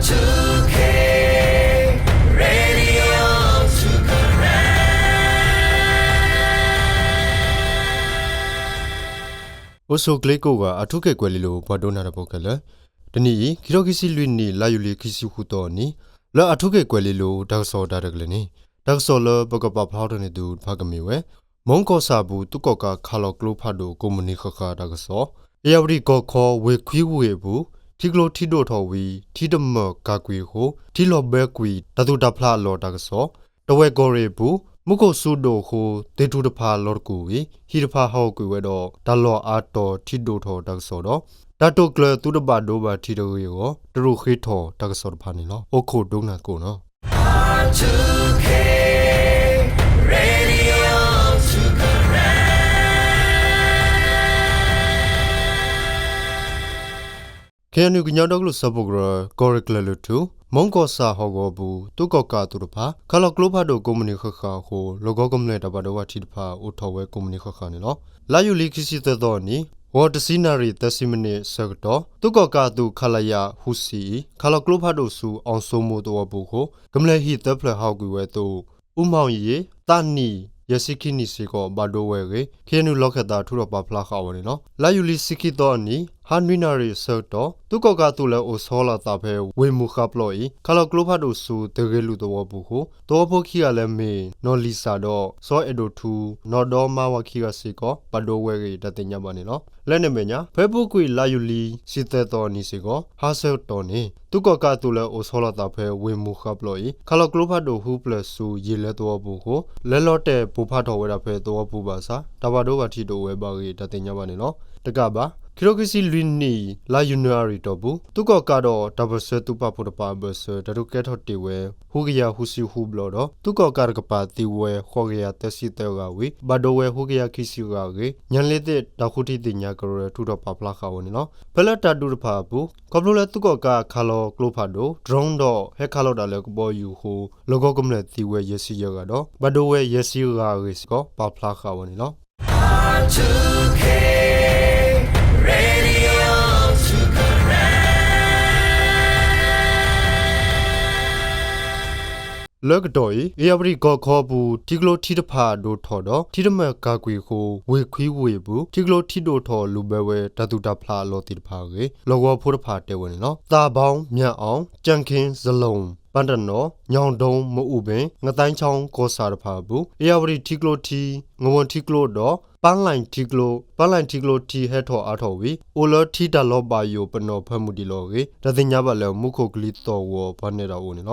two K Radio two Karen. အိၣ်ဆူၣ်ချ့ကိးဂၤ အၣ်ထူခ့ၣ်ကွဲၤလ့လိၤ ပှၤဒိကနၣ်တၢ်ဖိခဲလၢာ်, တနံၤအံၤ ခံထိခံဆံလွံၢ်နံၣ် လါယူၤလံ ခံဆံဃုသီအနံၤ လၢအၣ်ထူခ့ၣ်ကွဲၤလ့လိၤ တၢ်ကစီၣ်တၢ်တကလဲာ်န့ၣ် တၢ်ကစီၣ်လၢပကပာ်ဖျါထီၣ်န့ၢ်သုတဖၣ်ကမ့ၢ်ဝဲ မူကီၢ်ဆၣ်အပူၤ သုးကီၣ်ကးခးလီၤကျိဖးဒိၣ် ကိးမုၢ်နံၤဃၣ်ဃၣ်တၢ်ကစီၣ်, အ့ၣ်ယၣ်ဝတံၣ်ကီၢ်ခီ ဝ့ၢ်ခွံဝ့ၢ်အပူၤ ထံကျိထံဒိၣ်ထီၣ်ဝံၤ ထံတမၢၢ်ကၢ်ကွံာ်အဃိ ထံလီၤဘၢကွံာ် တၢ်သူၣ်တၢ်ဖျးအလီၢ်တၢ်ကစီၣ်, တဝဲၢ်ကီၢ်ရ့ၣ်အပူၤ မူခိၣ်စူၤဒိၣ်အဃိ သ့ၣ်ထူၣ်တဖၣ်လီၤတကူၣ်ဝံၤ ဟံၣ်တဖၣ်ဟးဂီၤကွံာ်ဝဲဒီး တၢ်လီၢ်အါတီၤထံဒိၣ်ထီၣ်တၢ်ကစီၣ်ဒီး တၢ်တိာ်ကျဲၤသုးတဘၣ်ဒိဘၣ်ထံးတဂ့ၤအဂီၢ် တရူးဃ့ထီၣ်တၢ်ကစီၣ်တဖၣ်န့ၣ်လီၤ. အိၣ်ခိးဒိကနၣ်ကိးနီၤ ခ့ၣ်အဲၣ်ယူၣ် ကညီဒီကလုာ်စၢဖှိၣ်ကရၢ ကီၢ်ရ့ၣ်ကျၢၢ်လွၢ်ထူ မူကီၢ်ဆၣ်ဟီၣ်ကဝီၤအပူၤ သုးကီၣ်ကးအသုးတဖၣ် ခးလီၤကျိဖးဒိၣ်ကိးမုၢ်နံၤဃၣ်ဃၣ်အဃိ လီၢ်ကဝီၤကမျၢၢ်တၢ်ဘၣ်ဒိဘၣ်ထံးတဖၣ် အိၣ်ထီၣ်ဝဲကိးမုၢ်နံၤဃၣ်ဃၣ်န့ၣ်လီၤ. လါယူၤလံခံဆံသၢသီအနံၤ ဂီၤတဆံနၣ်ရံၣ်သၢဆံမံးနံးအဆၢကတီၢ် သုးကီၣ်ကးအသုး ခလရ ဃုဆံအံၤ ခးလီၤကျိဖးဒိၣ်ဆူ အောင်စိုးမိုး သဝီပူၤအဃိ ကမျၢၢ်ဟံၣ်သၢဖျၢၣ်ဟးဂီၤကွံာ်ဝဲအသိး အူမီၣ်ယ့ၣ် သးနံၣ်ယဲၢ်ဆံခံနံၣ်စ့ၢ်ကီး ဘၣ်ဒိဝဲအဂ့ၢ် ခ့ၣ်အဲၣ်ယူၣ် လီၢ်ခၢၣ်သး ထုးထီၣ်ပာ်ဖျါဃာ်ဝဲန့ၣ်လီၤ. လါယူၤလံဆံခံသီအနံၤ ဟါနွံနၣ်ရံၣ်အဆၢကတီၢ် သုးကီၣ်ကးအသုးလၢအိၣ်ဆီလီၤအသးဖဲ ဝ့ၢ်မူၤဃါပျီအံၤ ခးလီၤကျိဖးဒိၣ်ဆူ သုးဂ့ၢ်လွံၢ်သဝီပူၤအဃိ သဝီဖိခံဂၤလၢအမ့ၢ် နီၢ်လံၤစၣ်ဒီး စီၤအဲၣ်ဒိၣ်ထူ နီၢ်ဒီမါဝၤခံဂၤစ့ၢ်ကီး ဘၣ်ဒိဝဲအဂ့ၢ် တၢ်သ့ၣ်ညါဘၣ်န့ၣ်လီၤ. လၢန့ၣ်အမဲာ်ညါ ဖဲအပူၤကွံာ် လါယူၤလံဆံသၢသီအနံၤစ့ၢ်ကီး ဟါဆၢကတီၢ်န့ၣ် သုးကီၣ်ကးအသုးလၢအိၣ်ဆီလီၤအသးဖဲ ဝ့ၢ်မူၤဃါပျီအံၤ ခးလီၤကျိဖးဒိၣ်ဟူပျဲၢ်ဆူ ယ့ၢ်လဲသဝီပူၤအဃိ လဲၤလီၤတဲာ်ပိၢ်ဖးထီၣ်ဝဲဒၣ်ဖဲသဝီပူၤဘၣ်ဆၣ် တၢ်ဘၣ်ဒိဘၣ်ထံးတအိၣ်ဝဲဘၣ်အဂ့ၢ် တၢ်သ့ၣ်ညါဘၣ်န့ၣ်လီၤ. တကးဘၣ် ခံထိခံဆံလွံၢ်နံၣ် လါယနူၤအါရံၤအတီၢ်ပူၤ သုးကီၣ်ကးဒီးတၢ်ပၢၢ်ဆၢသုးပာ်ဖှိၣ်တဖၣ်အဘၢၣ်စၢၤ တၢ်ဒုးကဲထီၣ်တ့ၢ်ဝဲ ဃုကယၤဃုဆံဃုဘျီဒီး သုးကီၣ်ကးတကပၤသံဝဲ ဃိးကယၤသၢဆံသၢဂၤဝံၤ ဘၣ်ဒိဝဲဃုကယၤခံဆံဂၤအဂ့ၢ် ညါလ့သ့ၣ်တၢ်ဃုထံသ့ၣ်ညါကရၢ ထုးထီၣ်ပာ်ဖျါဃာ်ဝဲန့ၣ်လီၤ. ဖဲလၢတၢ်ဒုးတဖၣ်အပူၤ ခီဖျိလၢသုးကီၣ်ကးခးလီၤကျိဖးဒိၣ် drone ဒီးဟဲခးလီၤတၢ်လၢကဘီယူၤအဃိ လီၢ်ကဝီၤကမျၢၢ်သံဝဲယဲၢ်ဆံယဲၢ်ဂၤဒီး ဘၣ်ဒိဝဲယဲၢ်ဆံဂၤအဂ့ၢ်စ့ၢ်ကီး ပာ်ဖျါဃာ်ဝဲန့ၣ်လီၤ. လၢကတီၢ်အံၤ အ့ၣ်ယၣ်ဝတံၣ်ကီၢ်ခီအပူၤ ထံကျိထံတဖၣ်ဒိၣ်ထီၣ်ဒီး ထံတမၢၢ်ကၢ်ကွံာ်အဃိ ဝ့ၢ်ခွံဝ့ၢ်အပူၤ ထံကျိထံဒိၣ်ထီၣ်လူၤဘၢဝဲ တၢ်သူၣ်တၢ်ဖျးအလီၢ်သ့ၣ်တဖၣ်အဂ့ၢ် လီၢ်ကဝီၤဖိတဖၣ်တဲဝဲန့ၣ်လီၤ. သၣ်ဘီ မၠၣ်အီၣ် ကၠၣ်ခ့ စလူၣ် ပၣ်တနီၣ် ညီၣ်ဒိ မအူဘ့ၣ် ငသဲခၠီ ကီၢ်ဆၣ်တဖၣ်အပူၤ အ့ၣ်ယၣ်ဝတံၣ်ထံကျိထံ ငဝီၤထံကျိဒီး ပၣ်လဲၣ်ထံကျိ ပၣ်လဲၣ်ထံကျိထံဟဲထီၣ်အါထီၣ်ဝံၤ အိၣ်လၢထံတၢ်လီၤဘၣ်ယိၣ်ပနီၣ်ဖၢမုၢ်ဒံးလီၤအဂ့ၢ် တၢ်သ့ၣ်ညါဘၣ်လၢ မူခိၣ်ကလံၤသီၣ်ဂီၤ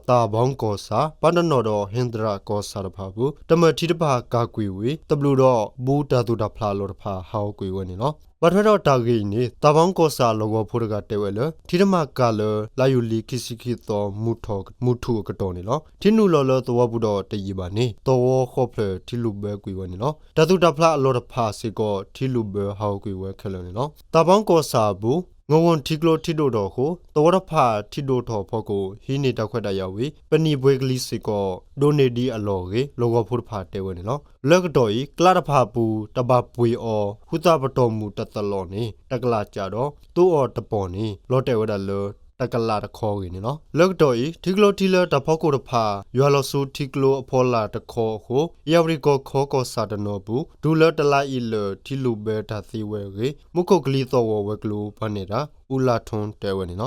ပှၤနဲၣ်တၢ်အိၣ်န့ၣ်လီၤ. ကတီၢ်အံၤ စလူၣ်ကီၢ်ဆၣ် သၣ်ဘီကီၢ်ဆၣ် ပၣ်တနီၣ်ဒီးဟ့ၣ်သရၣ်ကီၢ်ဆၣ်တဖၣ်အပူၤ တမၢၢ်ထံတဖၣ်ကၢ်ကွံာ်ဝံၤ တဘျုးဒီးဘူးတၢ်သူၣ်တၢ်ဖျးအလီၢ်တဖၣ်ဟးဂီၤကွံာ်ဝဲန့ၣ်လီၤ. ဘၣ်ထွဲဒီးတၢ်ဂ့ၢ်အံၤန့ၣ် သၣ်ဘီကီၢ်ဆၣ်လီၢ်ကဝီၤဖိတဂၤတဲဝဲလၢ ထံတမၢၢ်ကၢ်လၢ လါယူၤလံခံဆံခံသီ မုၢ်ထူၣ်အကတီၢ်န့ၣ်လီၤ. ထံနုာ်လီၤလၢသဝီပူၤဒီးတယံာ်ဘၣ်န့ၣ် သဝီဃီဖျၢၣ်ထံလူၤဘၢကွံာ်ဝဲန့ၣ်လီၤ. တၢ်သူၣ်တၢ်ဖျးအလီၢ်တဖၣ်စ့ၢ်ကီး ထံလူၤဘၢဟးဂီၤကွံာ်ဝဲခဲလၢာ်န့ၣ်လီၤ. သၣ်ဘီကီၢ်ဆၣ်အပူၤ ငဝီၤထံကျိထံဒိၣ်ထီၣ်အဃိ သဝီတဖၣ်ထံဒိၣ်ထီၣ်အဖီခိၣ် ဟံးန့ၢ်တၢ်ခွဲးတၢ်ယာ်ဝံၤ ပနံာ်ပှ့ၤကလံၤစ့ၢ်ကီး ဒိၣ်န့ၢ်ဒံးအလီၢ်အဂ့ၢ် လီၢ်ကဝီၤဖိတဖၣ်တဲဝဲန့ၣ်လီၤ. လၢကတီၢ်အံၤ ကျါတဖၣ်အပူၤ တၢ်ဘၣ်ပှ့ၤအီၤ ဃုသးပတီၢ်မုၢ်တသလီၢ်န့ၣ် တကလးကးဒီး သိအီၤတပီၢ်န့ၣ် လီၤတဲာ်ဝဲဒၣ်လၢ တကလးတခီအဂ့ၢ်န့ၣ်လီၤ. လၢကတီၢ်အံၤ ထံကျိထံလၢတၢ်ဖီခိၣ်တဖၣ် ယွၤလီၤဆူထံကျိအဖီလာ်တခီအဃိ အ့ၣ်ယၣ်ဝတံၣ်ကီၢ်ခီကီၢ်ဆၣ်တနီၤအပူၤ တုၤလၢတလါအံၤလၢာ် ထံလူၤဘၢတၢ်သ့ဝဲအဂ့ၢ် မူခိၣ်ကလံၤသီၣ်ဂီၤဝဲၤကျိၤပှၤနဲၣ်တၢ် အူလါထွန်းတဲဝဲန့ၣ်လီၤ.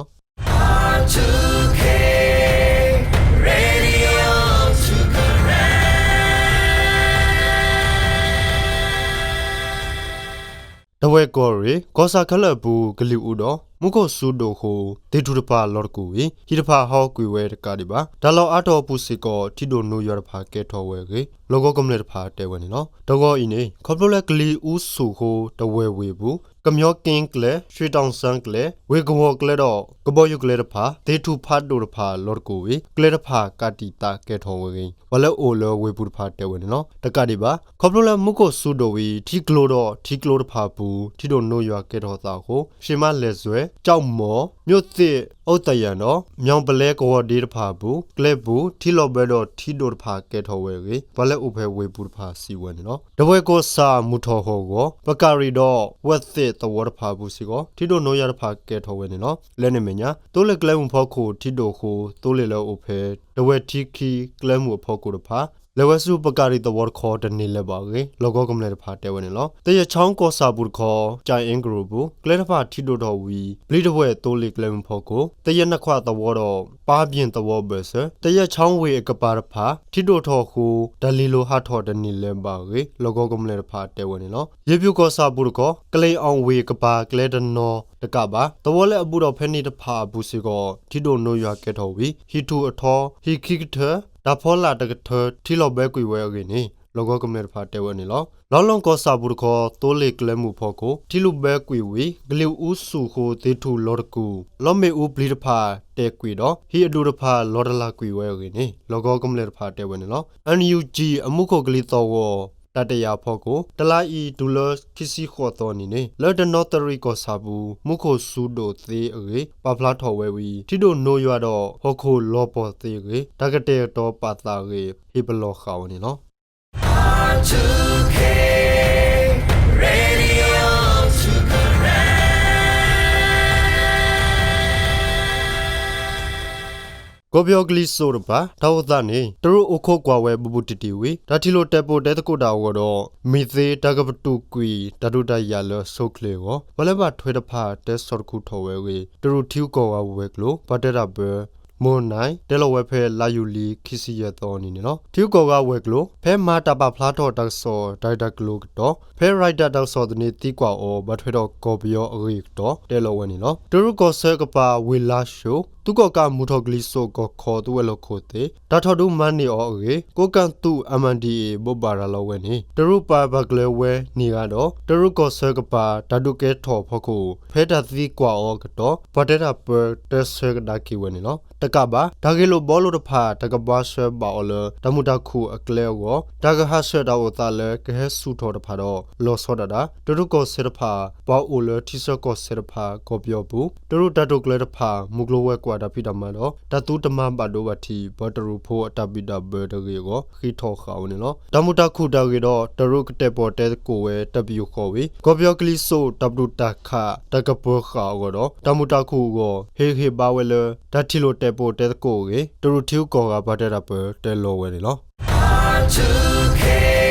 တဝဲၢ်ကီၢ်ရ့ၣ် ကီၢ်ဆၣ်ခဲလၢာ်အပူၤ ကလံၤအူဒီး မူခိၣ်စူၤဒိၣ်အဃိ သ့ၣ်ထူၣ်တဖၣ်လီၤတကူၣ်ဝံၤ ဟံၣ်တဖၣ်ဟးဂီၤကွံာ်ဝဲတကးဒံးဘၣ် တၢ်လီၢ်အါတီၤအပူၤစ့ၢ်ကီး ထံဒိၣ်နိယွၤတဖၣ်ကဲထီၣ်ဝဲအဂ့ၢ် လီၢ်ကဝီၤကမျၢၢ်တဖၣ်တဲဝဲန့ၣ်လီၤ. တဂီၤအံၤန့ၣ် ခီဖျိလၢကလံၤအူဆူၣ်အဃိ တဝဲၢ်ဝ့ၢ်အပူၤ ကမျီက့ကျဲ ရွှေတောင်စန်းကျဲ ဝ့ၢ်ကဝီၤကျဲဒီး ကဘီယူၤကျဲတဖၣ် သ့ၣ်ထူၣ်ဖးဒိၣ်တဖၣ်လီၤတကူၣ်ဝံၤ ကျဲတဖၣ်ကးတံာ်သးကဲထီၣ်ဝဲအဂ့ၢ် ပှၤလၢအအိၣ်လၢဝ့ၢ်ပူၤတဖၣ်တဲဝဲန့ၣ်လီၤ. တကးဒံးဘၣ် ခီဖျိလၢမူခိၣ်စူၤဒိၣ်ဝံၤ ထံကျိဒီးထံကျိတဖၣ်အပူၤ ထံဒိၣ်နိယွၤကဲထီၣ်သးအဃိ ရွှေမလဲၢ်စွဲ ကျောက်မော် မြို့သစ် အိၣ်သယၣ်ဒီး မၠီပလဲကဝီၤဒ့တဖၣ်အပူၤ ကျဲပူၤ ထံလီၤဘၢဒီးထံဒိၣ်တဖၣ်ကဲထီၣ်ဝဲအဂ့ၢ် ပှၤလၢအိၣ်ဖဲဝ့ၢ်ပူၤတဖၣ်စံးဝဲန့ၣ်လီၤ. တဝဲၢ်ကီၢ်ဆၣ်မုၢ်ထီၣ်ဟီၣ်ဂီၤ ပကၣ်ရံၣ်ဒီးဝဲၢ်သ့ၣ်သဝီတဖၣ်အပူၤစ့ၢ်ကီး ထံဒိၣ်နိယွၤတဖၣ်ကဲထီၣ်ဝဲန့ၣ်လီၤ. လၢန့ၣ်အမဲာ်ညါ သိလ့ၣ်ကျဲမုၢ်ဖီခိၣ်ထံဒိၣ်အဃိ သိလ့ၣ်လၢအိၣ်ဖဲ တဝဲၢ်ထံခံကျဲမုၢ်အဖီခိၣ်တဖၣ် လဲၤဝဲဆူပကၣ်ရံၣ်သဝီတခီတန့ၢ်လၢၤဘၣ်အဂ့ၢ် လီၢ်ကဝီၤကမျၢၢ်တဖၣ်တဲဝဲန့ၣ်လီၤ. သယဲၢ်ချီကီၢ်ဆၣ်ပူၤတခီ ကၠၣ်အ့ကရူၢ်အပူၤ ကျဲတဖၣ်ထံဒိၣ်ထီၣ်ဝံၤ ပျံၤတဝဲၢ်သိလ့ၣ်ကျဲမုၢ်ဖီခိၣ် သယဲၢ်နခွးသဝီဒီး ပၢ်ဘျ့ၣ်သဝီဘၢၣ်စၢၤ သယဲၢ်ချီဝ့ၢ်အကပၤတဖၣ် ထံဒိၣ်ထီၣ်အဃိ တၢ်လံၣ်လိၤဟးထီၣ်တန့ၢ်လၢၤဘၣ်အဂ့ၢ် လီၢ်ကဝီၤကမျၢၢ်တဖၣ်တဲဝဲန့ၣ်လီၤ. ယ့ၣ်ပျူၢ်ကီၢ်ဆၣ်ပူၤတခီ ကလ့ၣ်အီၣ်ဝ့ၢ်အကပၤကျဲတနီၤတကးဘၣ် သဝီလၢအဘူးဒီးဖဲန့ၣ်တဖၣ်အပူၤစ့ၢ်ကီး ထံဒိၣ်နိယွၤကဲထီၣ်ဝံၤ ဟံၣ်ထူၣ်အထီ ဟံၣ်ခံကထၢ တၢ်ဖီလာ်တကထၢ ထံလီၤဘၢကွံာ်ဝဲအဂ့ၢ်န့ၣ် လီၢ်ကဝီၤကမျၢၢ်တဖၣ်တဲဝဲန့ၣ်လီၤ. လီလီကီၢ်ဆၣ်ပူၤတခီ သိလ့ၣ်ကျဲမုၢ်ဖီခိၣ် ထံလူၤဘၢကွံာ်ဝံၤ ကလံၤအူဆူၣ်အဃိ သ့ၣ်ထူၣ်လီၤတကူၣ် လီမ့ၣ်အူပျံၤတဖၣ်တဲာ်ကွံာ်ဒီး ဟံၣ်အဒူၣ်တဖၣ်လီၤတလၢ်ကွံာ်ဝဲအဂ့ၢ်န့ၣ် လီၢ်ကဝီၤကမျၢၢ်တဖၣ်တဲဝဲန့ၣ်လီၤ. အ NUG အမူခိၣ်ကလံၤသီၣ်ဂီၤ တၢ်တယာ်အဖီခိၣ် တလါအံၤ တုၤလၢခံဆံဃိးသီနံၤန့ၣ် လၢတနီသရံၣ်ကီၢ်ဆၣ်ပူၤ မူခိၣ်စူၤဒိၣ်သ့အဂ့ၢ် ပာ်ဖျါထီၣ်ဝဲဝံၤ ထံဒိၣ်နိယွၤဒီးဟီၣ်ခိၣ်လီၤပှီၢ်သ့အဂ့ၢ် တၢ်ကတဲာ်ကတီၤပာ်သးအဂ့ၢ် ဟ့ၣ်ပလီၢ်ဃာ်ဝဲန့ၣ်လီၤ. ကီၢ်ပယီၤကလံၤစိးတဖၣ် တၢ်အိၣ်သးန့ၣ် တရူးအိၣ်ခိးကွၢ်ဝဲဘူးဘူးတံၢ်တံၢ်ဝံၤ တၢ်ထံၣ်လိာ်တဲာ်ပိာ်တဲသကိးတၢ်အဂီၢ်ဒီး မ့ၢ်သ့တၢ်ကပတုာ်ကွံာ် တၢ်ဒုးတၢ်ယၤလၢအဆိအချ့အဂီၢ် ပှၤလၢဘၣ်ထွဲတဖၣ် တဲဆီၣ်တခူထီၣ်ဝဲအဂ့ၢ် တရူးထံဂုၤကီၢ်ဂၤဝဲၤကျိၤ ပှၤတဲတၢ်ပၢ မိၢ်နၢၣ် တဲလီၤဝဲဖဲ လါယူၤလံ ခံဆံယဲၢ်သီအနံၤန့ၣ်လီၤ. ထံဂုၤကီၢ်ဂၤဝဲၤကျိၤ ဖဲမၤတၢ်ပာ်ဖျါထီၣ်တၢ်ကစီၣ် တၢ်ဂ့ၢ်တၢ်ကျိၤအကတီၢ် ဖဲ Reuters တၢ်ကစီၣ်သန့သံကွၢ်အီၤ ဘၣ်ထွဲဒီးကီၢ်ပယီၤအဂ့ၢ်အကတီၢ် တဲလီၤဝဲန့ၣ်လီၤ. တရူးကီၢ်ဆၢကပၤဝ့ၢ်လါၡိၤ သုးကီၣ်ကးမုၢ်ထီၣ်ကလံၤစိးကီၢ်ခီသုးဝဲၤလီၢ်ခိၣ်သ့ၣ် တၢ်ထီၣ်ဒုးမၤန့ၢ်အီၤအဂ့ၢ် ကိးကၣ်သုး MNDAA ဘိးဘၣ်ရၤလီၤဝဲန့ၣ် တရူးပၢ်ပာ်ကျၢၤဝဲန့ၢ်ဂၤဒီး တရူးကီၢ်ဆၢကပၤ တၢ်ဒုးကဲထီၣ်အဖီခိၣ် ဖဲတၢ်သံကွၢ်အီၤအကတီၢ် ပှၤတဲတၢ်ပၢ တဲဆၢကဒါက့ၤဝဲန့ၣ်လီၤ. တကးဘၣ် တၢ်ဂ့ၢ်လိာ်ဘှီလိာ်တဖၣ် တၢ်ကဘှါဆှၢဘၣ်အီၤလၢ တၢ်မုာ်တၢ်ခုၣ်အကျဲအဂီၢ် တၢ်ကဟးဆှဲးတၢ်အိၣ်သးလၢကဟဲဆူၣ်ထီၣ်တဖၣ်ဒီး လီၤဆီဒၣ်တၢ် တရူးကီၢ်ဆၢတဖၣ် ပှၤအိၣ်လၢထံဆၢကီၢ်ဆၢတဖၣ် ကီၢ်ပယီၤအပူၤ တရူးတၢ်တိာ်ကျဲၤတဖၣ် မုၢ်ကျိၤဝဲၤကွာ်တၢ်ဖံးတၢ်မၤဒီး တၢ်သူတမၤဘၣ်ဒိဘၣ်ထံး ပှၤတရူးဖိအတၢ်ဘံၣ်တၢ်ဘၢတဂ့ၤအဂီၢ် ဃ့ထီၣ်ဃာ်ဝဲန့ၣ်လီၤ. တၢ်မုာ်တၢ်ခုၣ်တၢ်ဂ့ၢ်ဒီး တရူးကတဲာ်ပီၣ်တဲသကိးဝဲ တပယူာ်ဃီဝံၤ ကီၢ်ပယီၤကလံၤစိး တၢ်ပတုာ်တၢ်ခး တၢ်ကပၢၤဃာ်အဂီၢ်ဒီး တၢ်မုာ်တၢ်ခုၣ်အဂီၢ် ဟ့ၣ်ဂံၢ်ဟ့ၣ်ဘါဝဲလၢ တၢ်ထံၣ်လိာ်တဲာ်ပိာ်တဲသကိးအဂ့ၢ် တရူးထံဂုၤကီၢ်ဂၤပှၤတဲတၢ်ပၢ တဲလီၤဝဲန့ၣ်လီၤ.